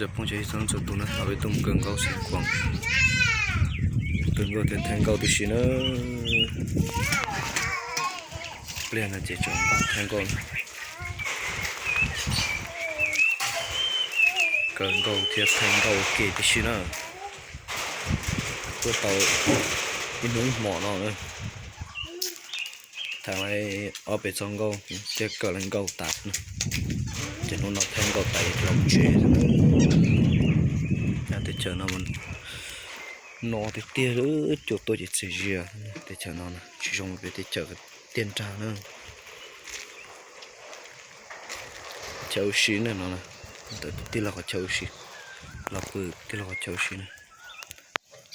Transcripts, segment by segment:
Cov phooj ywg txhua leej txhua tus na, no peb tuaj mus kaw nkauj xeev khuam, kaw nkauj thiab thaij nkauj tib si na. Pliag no ces tseem npaj thaij nkauj, kaw nkauj thiab thaij nkauj ua ke tib si na. Tuaj tau ib hnub ib hmos no na, tham ob peb txoj nkauj thiab kaw nkauj tas na, ces hnub no thaij nkauj tas los tsev. Teb chaws no no tiag tiag, cua tuaj ces txias zias. Teb chaws no tsis zoo peb teb chaws tiaj nrag na. Chaw ua si na no, ntawm tij laug qhov chaw ua si, los pw tij laug qhov chaw ua si na.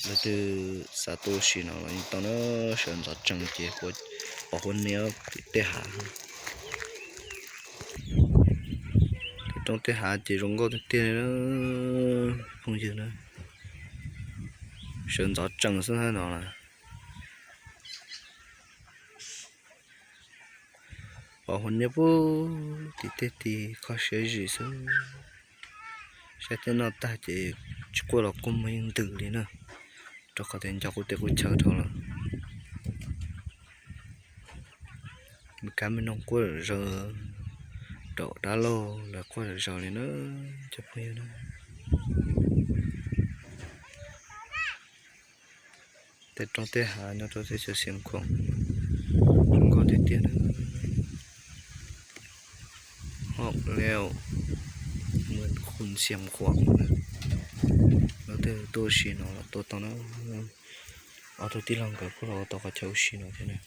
Leej twg xav tuaj ua si no los yeej tau na, sawv ntxov tsees ces pom huab niab tim tej hav. Tim roob tej hav ces zoo nkauj tiag tiag na, phooj ywg na. Sawv ntxov tsees xwb no las. Pom huab niab pub tim tej ti kho siab zim xwb. Saib tej noj tag ces tsis quaj los kuj muaj yeej ntws li na, rau qhov tias nco qub tej qub chaw dhau lawm. Me kab me noog quaj zom zaws, raum dab laug lawv quaj zom zaws li na, cov phooj ywg na. Tej roob tej hav nyob rau teb chaws Xiav Khuam zoo nkauj tiag tiag na. Hom leo, mus khu Xiav Khuam na. Leej twg tuaj ua si no los tuaj tau na. Ob tug tij laug nkawd kuj los ua tau qhov chaw ua si no thiab na.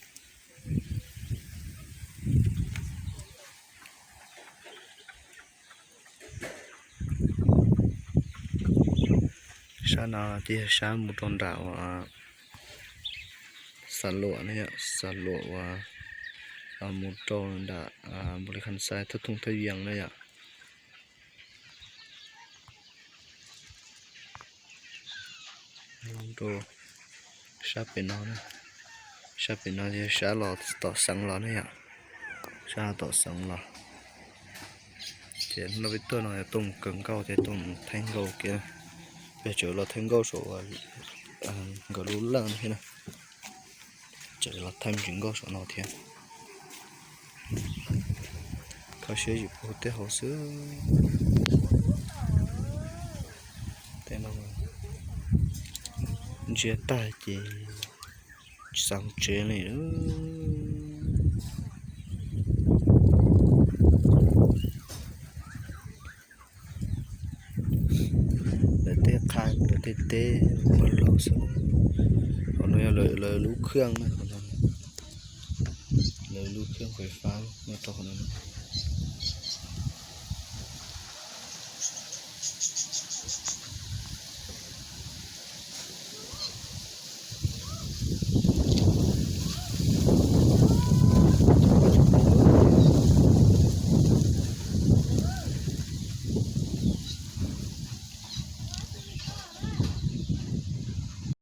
Sab no ces yog sab mus rau nram uas Xa Luam ne yom, Xa Luam uas mus rau nram Npaus Lis Khas Xais, Thaj Thooj, Thaj Yees ne yom. Rau sab pem no, sab pem no yog sab los tom xeev los ne yom, sab los tom xeev los. Ces no peb tuaj no yog tuaj mus kaw nkauj thiab tuaj mus thaij nkauj kiag. Peb tseem los thaij nkauj saum nkawd lub laj no thiab na. Tseem los thaij me ntsis nkauj saum no thiab. Kho siab zim puag tej hauv xwb. Tej no ntsia tag ces tsis xav tsev li. Lawv tej qha lawv tej teb ua laus xwb. Qhov no yog lawv lub khaj na, lawv lub khaj fais fab nyob rau qhov no.